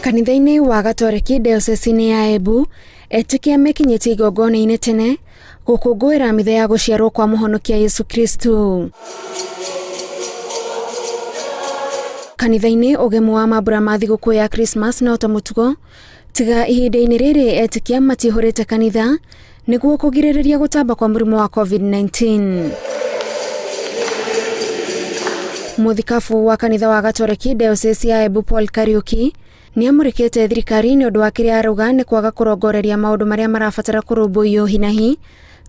Kanitha-inĩ wa Gatoreki Dayosisi-inĩ ya Embu, etĩkia mekinyĩtie igongona-inĩ tene gũkũngũĩra mitha ya gũciarwo kwa mũhonokia Yesu Kristu. Kanitha-inĩ ũgemu wa mambura ma thigũkũ ya Christmas no ta mũtugo, tiga ihinda-inĩ rĩrĩ etĩkia matihũrĩte kanitha nĩguo kũgirĩrĩria gũtamba kwa mũrimũ wa COVID-19. Mũthikabu wa kanitha wa Gatoreki Diocese ya Embu Paul Kariuki nĩ amũrĩkĩte thirikari nĩ ũndũ wa kĩrĩa arauga nĩ kwaga kũrongoreria maũndũ marĩa marabatara kũrũmbũiyo hinahi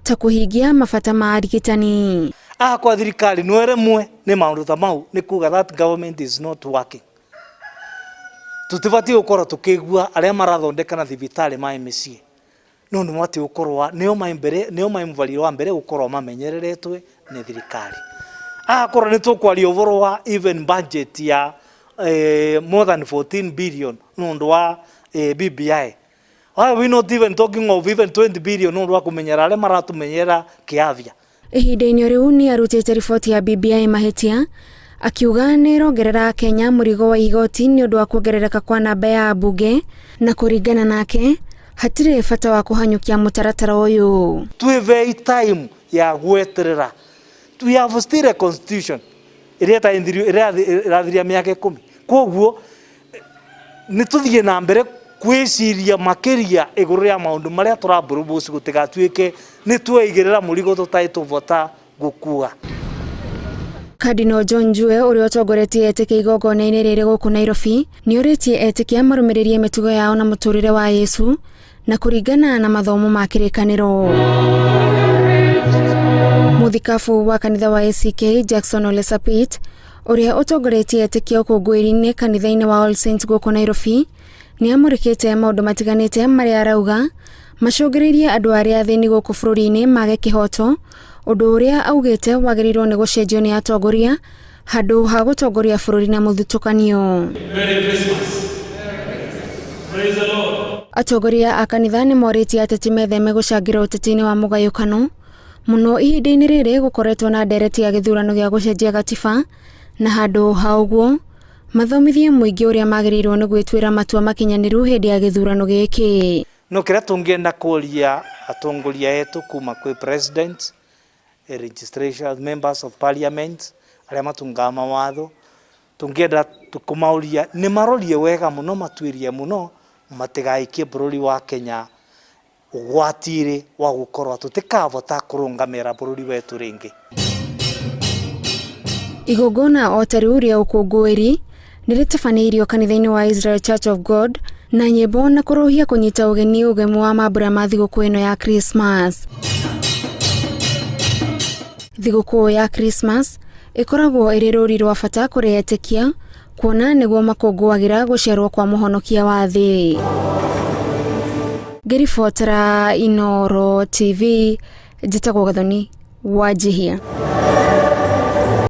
ta kũhingia mabata ma arigitani. Aha kwa thirikari no ĩremwe nĩ maũndũ ta mau nĩ kuga that government is not working. Tũtibatiĩ gũkorwo tũkĩigua arĩa marathondeka na thibitarĩ mai mĩciĩ no nĩ mabatiĩ gũkorwo nĩo mai mbere nĩo mai mũbarĩre wa mbere gũkorwo mamenyereretwe nĩ thirikari. Akorwo nĩ tũkwaria ũhoro wa even budget ya more than 14 billion nĩ ũndũ wa BBI. Why are we not even talking of even 20 billion nĩ ũndũ wa kũmenyera arĩa maratũmenyerera kĩafya? Ihinda-inĩ rĩu nĩ arutĩte riboti ya BBI mahĩtia akiuga nĩ ĩrongerera Kenya mũrigo wa igoti nĩ ũndũ wa kuongerereka kwa namba ya ambunge na kũringana nake hatirĩ bata wa kũhanyũkia mũtaratara ũyũ. Twĩvei time ya gweterera. We have still a constitution ĩrĩa ĩrathiria mĩaka 10. Koguo nĩ tũthiĩ na mbere kwĩciria makĩria igũrũ rĩa maũndũ marĩa tũrapropose gũtigatuĩke nĩ tweigĩrĩra mũrigo tũtarĩ tũbota gũkua. Cardinal John Njue ũrĩa ũtongoretie etĩkia igongona-inĩ rĩrĩ gũkũ Nairobi nĩ orĩtie etĩkia marũmĩrĩrie mĩtugo yao na mũtũrĩre wa Yesu na kũringana na mathomo ma kĩrĩkanĩro. Mũthikabu wa kanitha wa ACK Jackson Ole Sapit ũrĩa ũtongoretie etĩkia ũkũngũĩri-inĩ kanitha-inĩ wa All Saints gũkũ Nairobi nĩ amũrĩkĩte maũndũ matiganĩte marĩa arauga macũngĩrĩirie andũ arĩa athĩni gũkũ bũrũri-inĩ mage kĩhoto, ũndũ ũrĩa augĩte wagĩrĩirwo nĩ gũcenjio nĩ atongoria handũ ha gũtongoria bũrũri na mũthutũkanio. Atongoria a kanitha nĩ morĩtie ateti metheme gũcangĩra ũteti-inĩ wa mũgayũkano mũno ihinda-inĩ rĩrĩ gũkoretwo na ndereti ya gĩthurano gĩa gũcenjia gatiba na handũ ha ũguo mathomithie mũingĩ ũrĩa magĩrĩirwo nĩ gwĩtuĩra matua makinyanĩru hĩndĩ ya gĩthurano gĩkĩ. No kĩrĩa tũngĩenda kũria atongoria etũ kuma kwĩ president, registration members of parliament arĩa matungaga mawatho, tũngĩenda kũmauria nĩ marorie wega mũno matuĩrie mũno matigaikie bũrũri wa Kenya ũgwati-inĩ wa gũkorwo tũtikavota kũrũngamĩra bũrũri wetu rĩngĩ. Igongona o ta rĩu rĩa ũkũngũĩri nĩ rĩtabanĩirio kanitha-inĩ wa Israel Church of God na nyĩmbo na kũrũhia kũnyita ũgeni ũgemu wa mambura ma thigũkũ ĩno ya Christmas. Thigũkũ ya Christmas ĩkoragwo ĩrĩ rũri rwa bata kũrĩ etĩkia kuona nĩguo makũngũagĩra gũciarwo kwa mũhonokia wa thĩ. Ngĩribotera Inooro TV, njĩtagwo Gathoni Wanjihia.